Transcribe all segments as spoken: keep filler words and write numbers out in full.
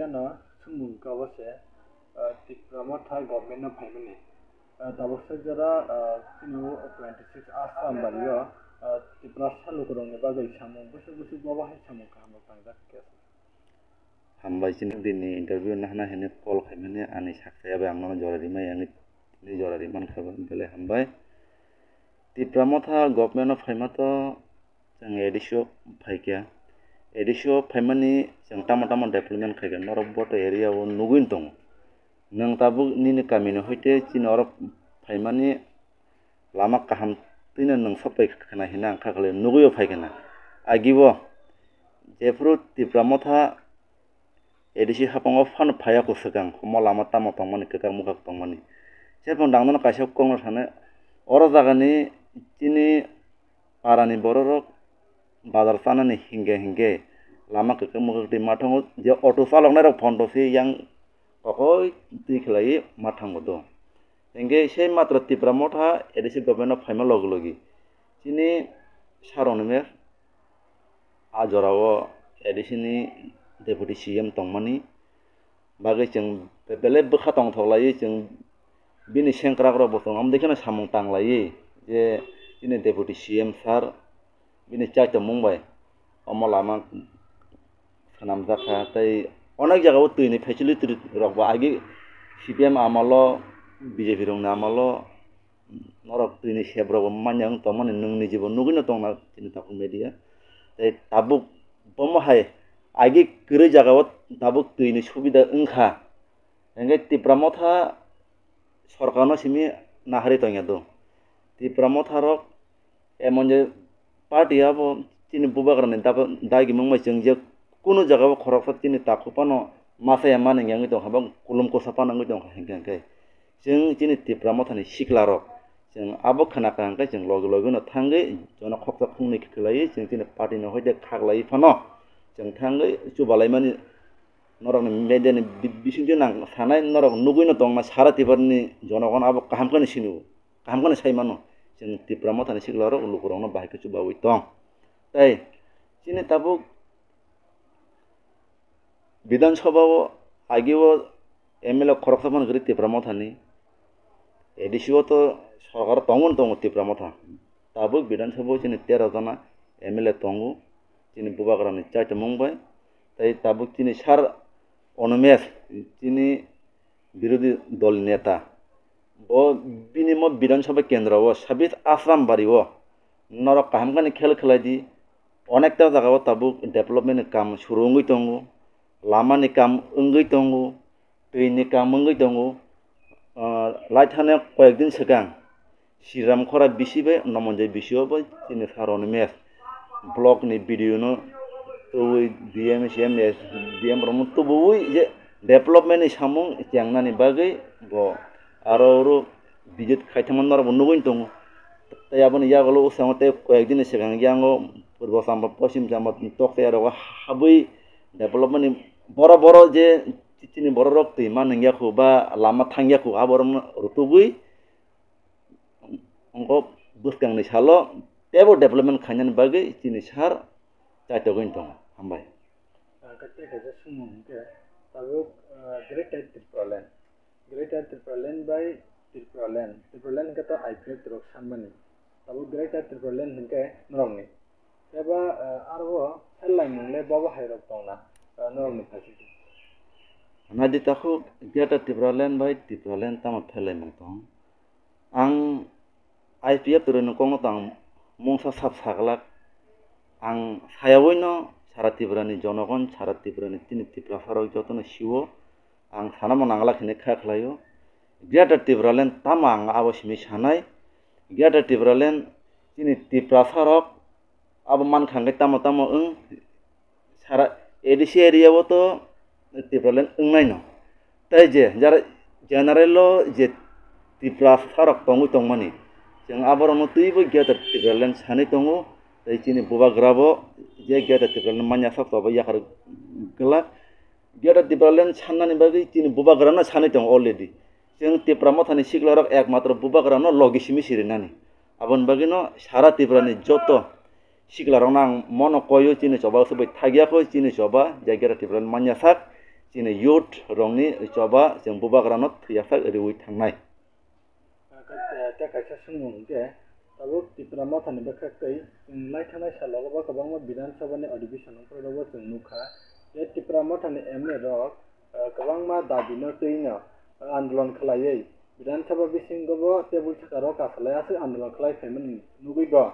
No, sumung kabo se, ah, Tipra Motha government no phaimani. Ah, tabuk se jora, ah, chini o twenty six Assam bari o, ah, Tiprasa lukurokni bagwi samung, bwswk bwswk bobo hai samung kaham rok tangjak khe. Hambai chini dini interview nahna hini call khaimani ani saksa yabai ang nono jora rimai ang tini jora riman kha belai hambai. Tipra Motha government o phaima to chwng A D C o phaikha. A D C o phaimani chwng tamo tamo development khaikha norok boto area o nugwi tongo. Nwng tabuk nini kamini hoite chini oro phaimani lama kaham twino nwng sokpai khna hina ang kha khlai nugwi o phaikha na. Agibo jephuru Tipra Motha A D C hapango phano phaiya kwswkang, omo lama tamo tongmani, kwkak mwkak tongmani. Chepon dangno kaisa kokno sanai, oro jagani chini parani bororok bazar chanani hingke hingke lama kwkak mwkak twi ma thango, je auto chaloknairok phondo se yang kokoi twi khlaiwi ma thango do. Hingke sei matro Tipra Motha A D C government o phaima logi logi chini sir Animesh a jorao A D C ni deputy C M tongmani bagwi chwng be-, belai bwkha tongthok laiwi chwng bini sengkrak rok bo tongo, omo dei kheno samung tang laiwi je chini deputy C M sir bini chaitomung bai omo lama swnamjak kha. Tei onek jagao twi ni facility rok bo agi C P M amalo, B J P rokni amalo norok twi ni sep rok bo manya wng tongmani nwng nijibo nugwino tongna chini tabuk media. Tei tabuk bomo hai agi kwrwi jagao tabuk twi ni subida wngkha. Hingke Tipra Motha sorkarno simi nahari tongya do. Tipra Motha rok emon je party abo chini bubagrani daba-, dagimung bai chwng je kunu jagao khoroksa chini takhuk phano masa ya mani wngwi tongkha, bo kulum kusa phano wngwi tongkha hingke hingke. Chwng chini Tipra Mothani sikla rok chwng abo khna kha hingke chwng logi logi no thangwi jono khoksa khungnwi khlaiwi chwng chini party ni hoite khaklaiwi phano chwng thangwi chubalaimani norokni media ni bi-, bisingtwi nang sanai norok nugwi no tongna sara Tipra ni jonogon abo kaham khe sini o. Kaham khe sai mano, chwng Tipra Mothani sikla rok lukurokno bahai khe chubawi tong. Tei chini tabuk Bidhan Sabha o agi o M L A khoroksa phano kwrwi Tipra Mothani, A D C o to sorkar tongmani tongo Tipra Motha. Tabuk Bidhan Sabha o chini tero jona M L A tongo, chini bubagrani chaitomung bai. Tei tabuk chini sir Onomesh, chini birodhi dol neta. Bo bini mo Bidhan Sabha kendro o Sabit Ashram bari o norok kaham khe khel khlai di. Onekta jaga o tabuk development ni kam suru wngwi tongo, lama ni kam wngwi tongo, twi ni kam wngwi tongo. Ah, lai thani koyek din swkang Sriram Khora bisi bai Nomonjoi bisi o bai chini sir Onomesh block ni B D O no tubui D M, C M, S D M rok no tubui je development ni samung chengnani bagwi bo aro oro visit khaithangma norok bo nugwi tongo. Tei aboni yagulo o swngo tei koyek din ni swkang yango Purbo Chamba, Poschim Chamba, Tokte aro habwi development ni boro boro je chini borok rok twi ma nungya khu ba lama thangya khu aborok no rutugwi Wngkha bwskangni salo teibo development khainani bagwi chini sir chaitogwi tongo. Hambai. Ah, khe tei kaisa swngmung hwnkhe tabuk, ah, Greater Tipraland. Greater Tipraland bai Tipraland. Tipraland hwnkhe to I P F rok sanmani. Tabuk Greater Tipraland hwnkhe norokni. Eba, ah, aro o pherlaimung le bobo hai rok tongna, ah, norokni phaisingtwi. Naidi takhuk Greater Tipraland bai Tipraland tamo pherlaimung tong. Ang I P F rwino kokno tang mungsa sap saglak. Ang sayawino sara Tripurani jonogon, sara Tripurani chini Tiprasarok jotono sio. Ang sanamo nanglak hinwi kha khlaio. Greater Tipraland tamo ang abo simi sanai. Greater Tipraland chini Tiprasarok abo mankha hwnkhe tamo tamo wng sara A D C area o to Tipraland wngnaino. Tei je jara general o je Tiprasarok tongwi tongmani, chwng aborokno twibo Greater Tipraland sanwi tongo. Tei chini bubagrabo je Greater Tipraland manya sak tobo yakar glak. Greater Tipraland sannani bagwi chini bubagrano sanwi tongo already. Chwng Tipra Mothani siklarok ekmatro bubagrano logi simi sirinani. Aboni bagwino sara Tiprani joto siklarokno ang mono koio chini choba se bai thagya kho chini choba je Greater Tipraland manya sak. chini youth rokni choba chwng bubagrano thwiyasak riwi thangnai. Tei kaisa swngmung hwnkhe, tabuk Tipra Mothani bwkhak tei chwng lai thangnai salogo bo kwbangma Bidhan Sabhani adhibeshon wngkha, oro bo chwng nukha je Tipra Mothani M L A rok, ah, kwbangma dabino twino, ah, andolon khlaiwi Bidhan Sabha bisingo bo tebul sakao kasalai aswk andolon khlai phaimani nugwi bo.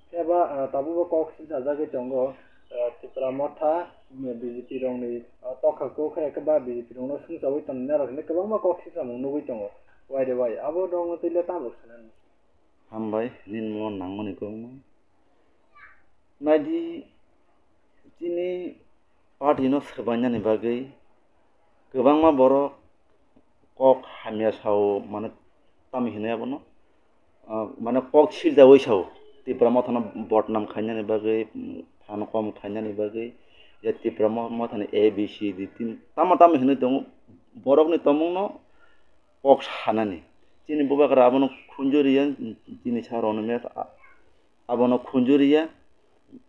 Phiya ba, ah, tabuk bo kok sijajagwi tongo, ah, Tipra Motha, B J P rokni, ah, tokha kok hai khe ba B J P rokno sumsawi tongnai rok hinwi kwbangma kok sisamung nugwi tongo. Wai de wai, abo rokno twi le tamo sanani? Hambai, nini mo nangmani kokno. Naidi, chini party no swbainani bagwi kwbangma borok kok hamya sao, mane tamo hinwi abono, ah, mane kok siljaui sao, Tipra Mothano bodnam khainani bagwi, phan kom khainani bagwi, je Tipra Mo-, Mothani A B C D team tamo tamo hinwi tongo, borokni tongmungno kok sanani. Chini bubagra abono khunjuriya, chini sir Rono Meth, a-, abono khunjuriya.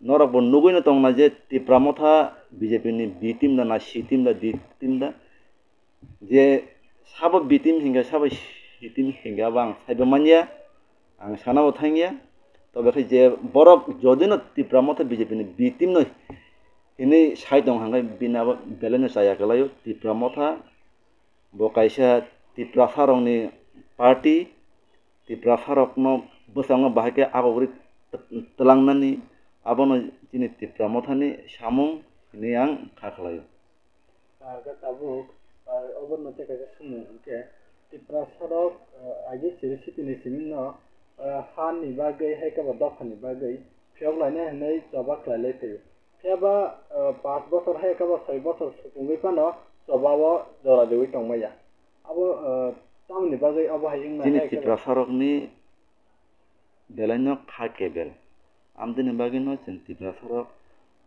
Norok bo nugwi no tongna je Tipra Motha B J P ni B team da na C team da D team da. Je sabo B team hingka sabo C team hingka abo ang saibo manya, ang sana bo thangya. Tobe khe je borok jodi no Tipra Motha B J P ni B team no hinwi sai tong hangkhe bini abo belai no chaya kwlaio. Tipra Motha bo kaisa Tiprasa rokni party, Tiprasa rokno bwskango bahai khe agogri tw-, twlangnani abono chini Tipra Mothani samung hinwi ang kha khlaio. Ah, khe tabuk, ah, obo no tei kaisa swngmung hwnkhe, Tiprasa rok, ah, agi siri sitini simi no, ah, ha ni bagwi hai khe bo dopha ni bagwi phiyok lainai hinwi choba khlai lai phaio. Phiya ba, ah, panch bochor hai khe bo soi bochor sukungwi phano choba o jora riwi tong maya. Abo, ah, tamoni bagwi abo hai wngna chini hai khe bo Tiprasa rokni belai no kha kebel. Amtwini bagwi no chwng Tiprasa rok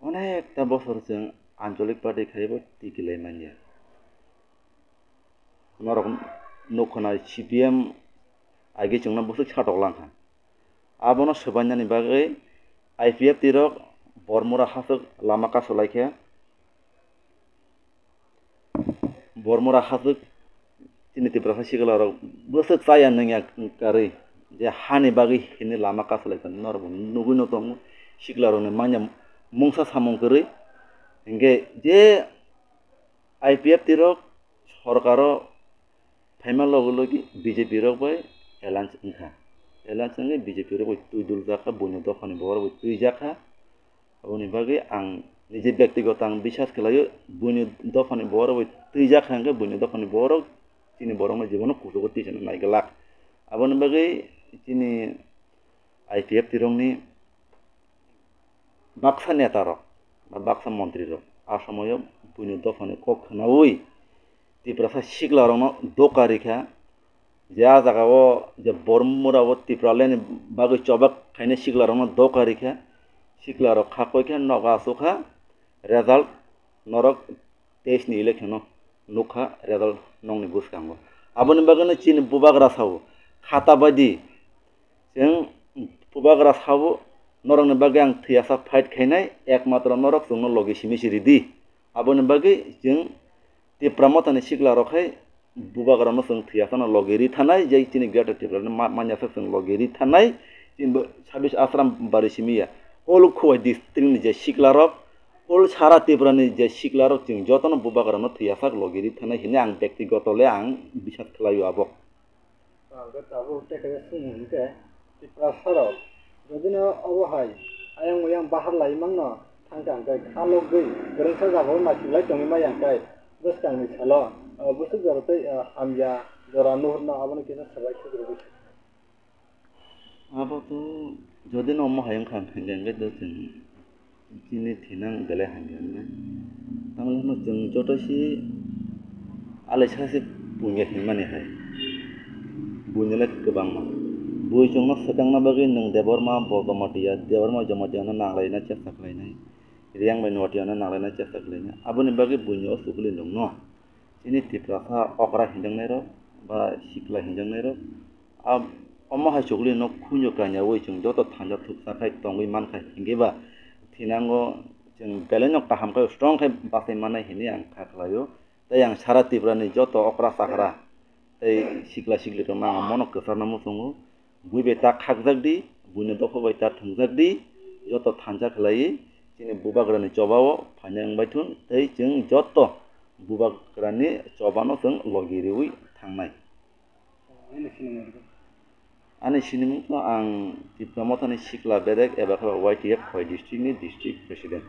onekta bochor chwng ancholik party khaibo tikilai manya. Norok nukho na C P M agi chwngno bwswk satok langkha. Abono swbainani bagwi I P F T rok Bormura hachwk lama kasu laikha. Bormura hachwk chini Tiprasa sikla rok bwswk chaya nungya karwi je hani bagwi hini lama kasu laikha norok bo nugwi no tongo sikla rokni manya mungsa samung kwrwi hinkhe je I P F T rok sorkaro phaima logi logi B J P rok bai alliance wngkha. Alliance wngwi B J P rok bai twi dul jakha, buini dophani borok bai twi jakha. Aboni bagwi ang niji bektigoto ang biswas khlaio, buini dophani borok bai twi jakha hwnkhe buini dophani borok chini borokno jibono kuchugo twi chana nai glak. Aboni bagwi chini I P F T rokni baksa neta rok ba baksa montri rok a somoyo buini dophani kok khnaui Tiprasa sikla rokno doka rikha, je a jaga o je Bormura o Tipraland ni bagwi choba khainai sikla rokno doka rikha, sikla rok kha koi khe nogo asukha result norok teis ni election o nukha result nokni bwskango. Aboni bagwino chini bubagra sao khata baidi chwng bubagra sao norokni bagwi ang thwiyasa fight khainai ekmatro norok chwngno logi simi si ridi. Aboni bagwi chwng Tipra Mothani sikla rok hai bubagra no chwng thwiyasa no logi ri thanai je chini Greater Tripura ni ma-, manya sak chwng logi ri thanai chini bo sabis Asram bari simi ya. Olo Khowai district ni je sikla rok Ol sara Tripura ni je sikla rok chwng jotono bubagra no thwiyasak logi ri thanai hinwi ang bektigoto le ang biswas khlaio abo. Ang khe tabuk tei kaisa swngmung hwnkhe Tiprasa rok jodi no obo hai ayang oyang bahar lai mangno thangkha hwnkhe kha logwi kwrwngsa jagao naisik lai tongwi maya hwnkhe bwskang ni salo, ah, bwswk jora tei, ah, hamya jora nuhurno abono kisa swbai sukrubwi. Abo to jodi no omo hai wngkha hwnkhe, hwnkhe to chwng chini thinang belai hamya wngnai. Tamoni hwnba chwng joto se alaisa se buini hinmani hai. Buini le kwbangma. Bui chwngno swkangna bagwi nwng Debbarma bo Jamatia, Debbarma Jamatia no nanglaina chesta khlainai. Riyang bai Noatia no nanglaina chesta khlainai. Aboni bagwi buini o chukuli nwngno. Chini Tiprasa okra hinjaknairok ba sikla hinjaknairok, a, omo hai chukli no khunju kanya wi chwng joto thanja thuksa khai tongwi mankha, hinkhe ba thinango chwng belai no kaham khai strong khai bachai mannai hinwi ang kha khlaio. Tei ang sara Tripura ni joto okra chakra tei sikla sikli rokno ang mono kwcharno muchungo. Bui bai ta khakjak di, buino dopha bai ta thwngjak di, joto thansa khlaiwi chini bubagrani chobao phainai wngbai thun tei chwng joto bubagrani chobano chwng logi riwi thangnai. Ani sinimung no ang Tipra Mothani Sikla Berek eba khe Y T F Khowai district ni district president.